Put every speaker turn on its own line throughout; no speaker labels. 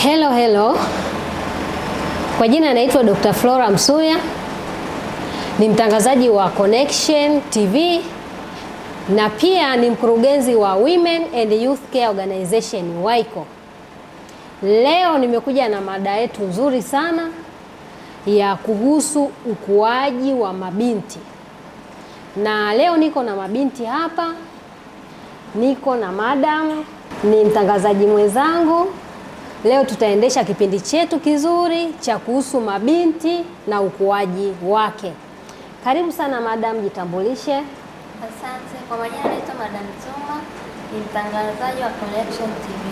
Hello, hello. Kwa jina naitwa Dr. Flora Msuya. Ni mtangazaji wa Connection TV na pia ni mkurugenzi wa Women and Youth Care Organization WAICO. Leo nimekuja na mada yetu nzuri sana ya kuhusu ukuaji wa mabinti. Na leo niko na mabinti hapa. Niko na madam, ni mtangazaji mwenzangu. Leo tutaendesha kipindi chetu kizuri cha kuhusu mabinti na ukuaji wake. Karibu sana madam, jitambulishe.
Asante. Kwa majina naitwa Madam Tuma, ni mtangazaji wa Connection TV.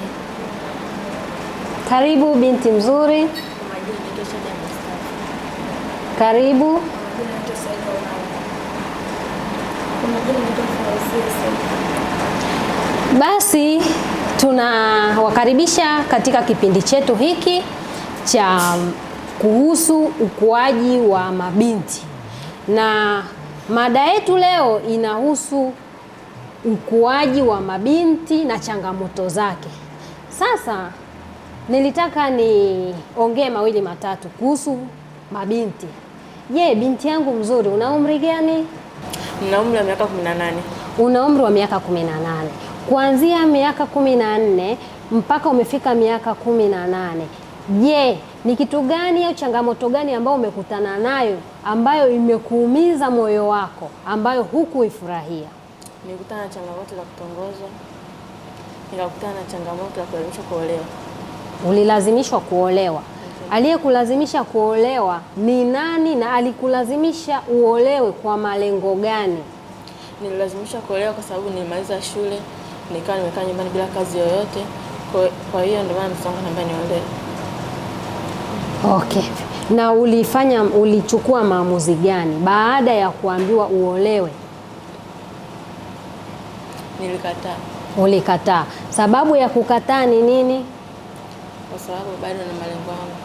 Karibu binti mzuri.
Kwa majina naitwa Shadia Mustafa.
Karibu.
Kwa majina naitwa Saida Omar. Kwa majina naitwa Fauzia Said.
Basi tunawakaribisha katika kipindi chetu hiki cha kuhusu ukuaji wa mabinti. Na mada yetu leo inahusu ukuaji wa mabinti na changamoto zake. Sasa nilitaka niongee mawili matatu kuhusu mabinti. Je, binti yangu mzuri, una umri gani?
Nina umri wa miaka 18.
Una umri wa miaka 18. Kuanzia miaka 14 mpaka umefika miaka 18. Je, ni kitu gani au changamoto gani ambayo umekutana nayo ambayo imekuumiza moyo wako, ambayo hukuifurahia?
Nilikutana na changamoto za kutongozwa. Nikakutana na changamoto ya kulazimishwa kuolewa.
Ulilazimishwa kuolewa. Aliyekulazimisha kuolewa ni nani na alikulazimisha uolewe kwa malengo gani?
Nililazimishwa kuolewa kwa sababu nilimaliza shule, nikawa nimekaa nyumbani bila kazi yoyote. Kwa hiyo ndio maana mzee wangu ananiambia niolewe.
Okay. Na ulichukua maamuzi gani baada ya kuambiwa uolewe?
Nilikataa.
Ulikataa. Sababu ya kukataa ni nini?
Kwa sababu bado na malengo yangu.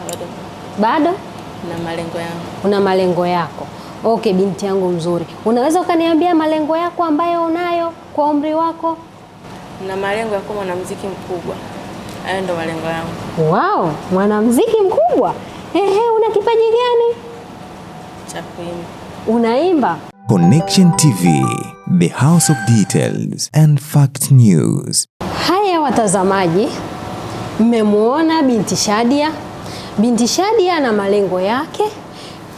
Bado.
Bado?
Na malengo yangu.
Una malengo yako. Okay, binti yangu mzuri. Unaweza ukaniambia malengo yako ambayo unayo kwa umri wako?
Na malengo ya kuwa mwanamuziki mkubwa. Hayo ndo malengo yangu.
Wow, mwanamuziki mkubwa. Ehe, una kipaji gani?
Cha kuimba.
Unaimba?
Connection TV, the house of details and fact news.
Haya watazamaji, mmemuona binti Shadia. Binti Shadia ana malengo yake.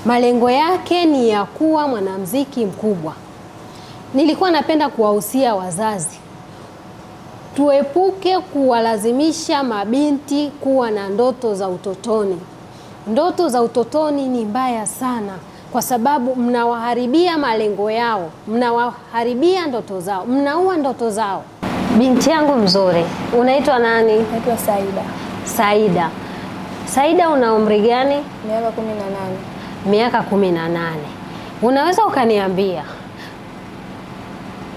Malengo yake ni ya kuwa mwanamuziki mkubwa. Nilikuwa napenda kuwahusia wazazi, tuepuke kuwalazimisha mabinti kuwa na ndoto za utotoni. Ndoto za utotoni ni mbaya sana, kwa sababu mnawaharibia malengo yao, mnawaharibia ndoto zao, mnaua ndoto zao. Binti yangu mzuri, unaitwa nani?
Naitwa Saida.
Saida. Saida, una umri gani?
Miaka 18.
Miaka 18. Unaweza ukaniambia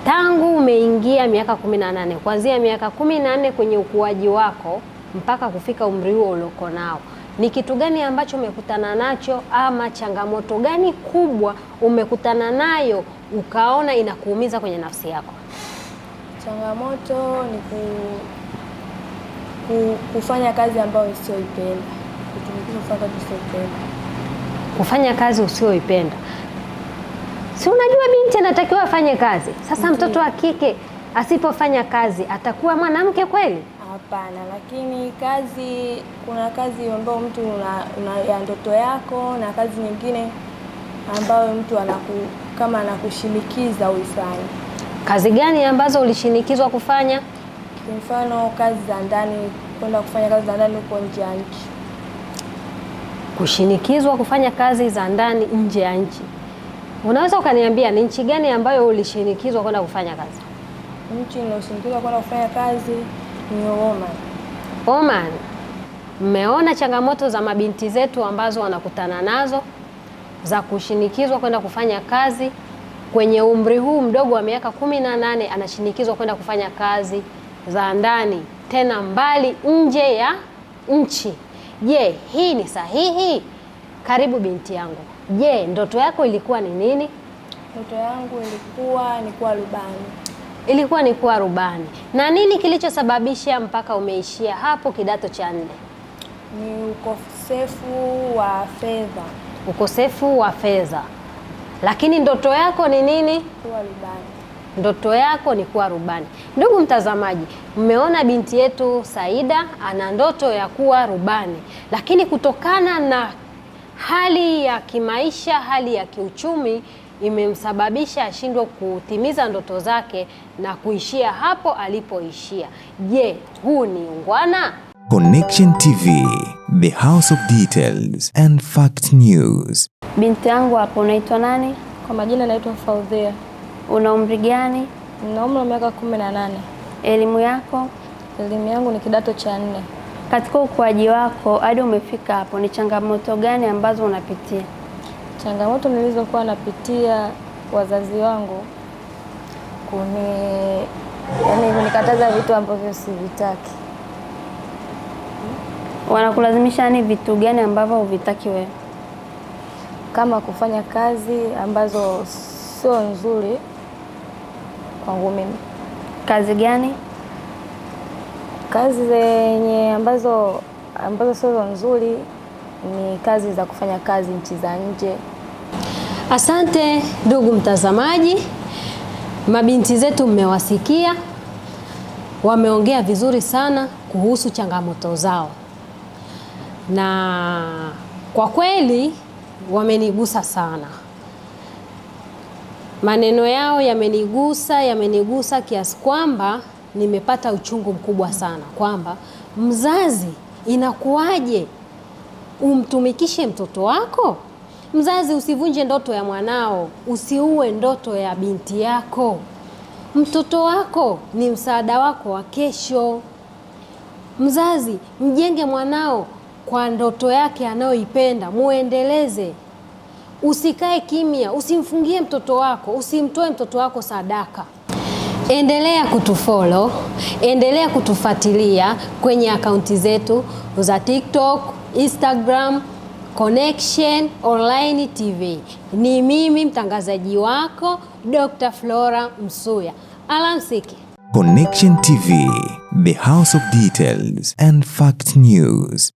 tangu umeingia miaka 18, kuanzia miaka 14 kwenye ukuaji wako mpaka kufika umri huo ulioko nao, ni kitu gani ambacho umekutana nacho ama changamoto gani kubwa umekutana nayo ukaona inakuumiza kwenye nafsi yako?
Changamoto ni kufanya kazi ambayo usioipenda. Kutumikishwa kufanya kazi usioipenda.
Kufanya kazi usioipenda. Si unajua binti anatakiwa afanye kazi. Sasa mtoto wa kike asipofanya kazi atakuwa mwanamke kweli?
Hapana, lakini kazi, kuna kazi ambayo mtu una ya ndoto yako na kazi nyingine ambayo mtu kama anakushinikiza uifanye.
Kazi gani ambazo ulishinikizwa kufanya?
Kwa mfano kazi za ndani, kwenda kufanya kazi za ndani huko nje ya nchi.
Kushinikizwa kufanya kazi za ndani nje ya nchi. Unaweza ukaniambia ni nchi gani ambayo ulishinikizwa kwenda kufanya kazi?
Nchi niliyoshinikizwa kwenda kufanya kazi ni Oman.
Oman. Mmeona changamoto za mabinti zetu ambazo wanakutana nazo za kushinikizwa kwenda kufanya kazi kwenye umri huu mdogo wa miaka 18, anashinikizwa kwenda kufanya kazi za ndani tena mbali nje ya nchi. Je, hii ni sahihi? Karibu binti yangu. Je, ndoto yako ilikuwa ni nini?
Ndoto yangu ilikuwa ni kuwa rubani.
Ilikuwa ni kuwa rubani. Na nini kilichosababisha mpaka umeishia hapo kidato cha 4?
Ni ukosefu wa fedha.
Ukosefu wa fedha. Lakini ndoto yako ni nini?
Kuwa rubani.
Ndoto yako ni kuwa rubani. Ndugu mtazamaji, mmeona binti yetu Saida ana ndoto ya kuwa rubani, lakini kutokana na hali ya kimaisha, hali ya kiuchumi imemsababisha ashindwe kutimiza ndoto zake na kuishia hapo alipoishia. Je, huu ni ungwana?
Connection TV, the house of details and fact news.
Binti yangu hapo, unaitwa nani?
Kwa majina naitwa Faudhia.
Una umri gani?
Nina umri wa miaka 18.
Elimu yako?
Elimu yangu ni kidato cha 4.
Katika ukuaji wako hadi umefika hapo, ni changamoto gani ambazo unapitia?
Changamoto nilizokuwa napitia, wazazi wangu kunikataza vitu ambavyo sivitaki.
Wanakulazimisha ni vitu gani ambavyo huvitaki wewe?
Kama kufanya kazi ambazo sio nzuri kwangu mimi.
Kazi gani?
Kazi zenye ambazo sio nzuri ni kazi za kufanya kazi nchi za nje.
Asante ndugu mtazamaji, mabinti zetu mmewasikia, wameongea vizuri sana kuhusu changamoto zao, na kwa kweli wamenigusa sana. Maneno yao yamenigusa kiasi kwamba nimepata uchungu mkubwa sana, kwamba mzazi inakuwaje umtumikishe mtoto wako? Mzazi, usivunje ndoto ya mwanao, usiue ndoto ya binti yako. Mtoto wako ni msaada wako wa kesho. Mzazi, mjenge mwanao kwa ndoto yake anayoipenda, muendeleze. Usikae kimya, usimfungie mtoto wako, usimtoe mtoto wako sadaka. Endelea kutufollow, endelea kutufuatilia kwenye akaunti zetu za TikTok, Instagram, Connection Online TV. Ni mimi mtangazaji wako Dr. Flora Msuya. Alamsiki.
Connection TV, the house of details and fact news.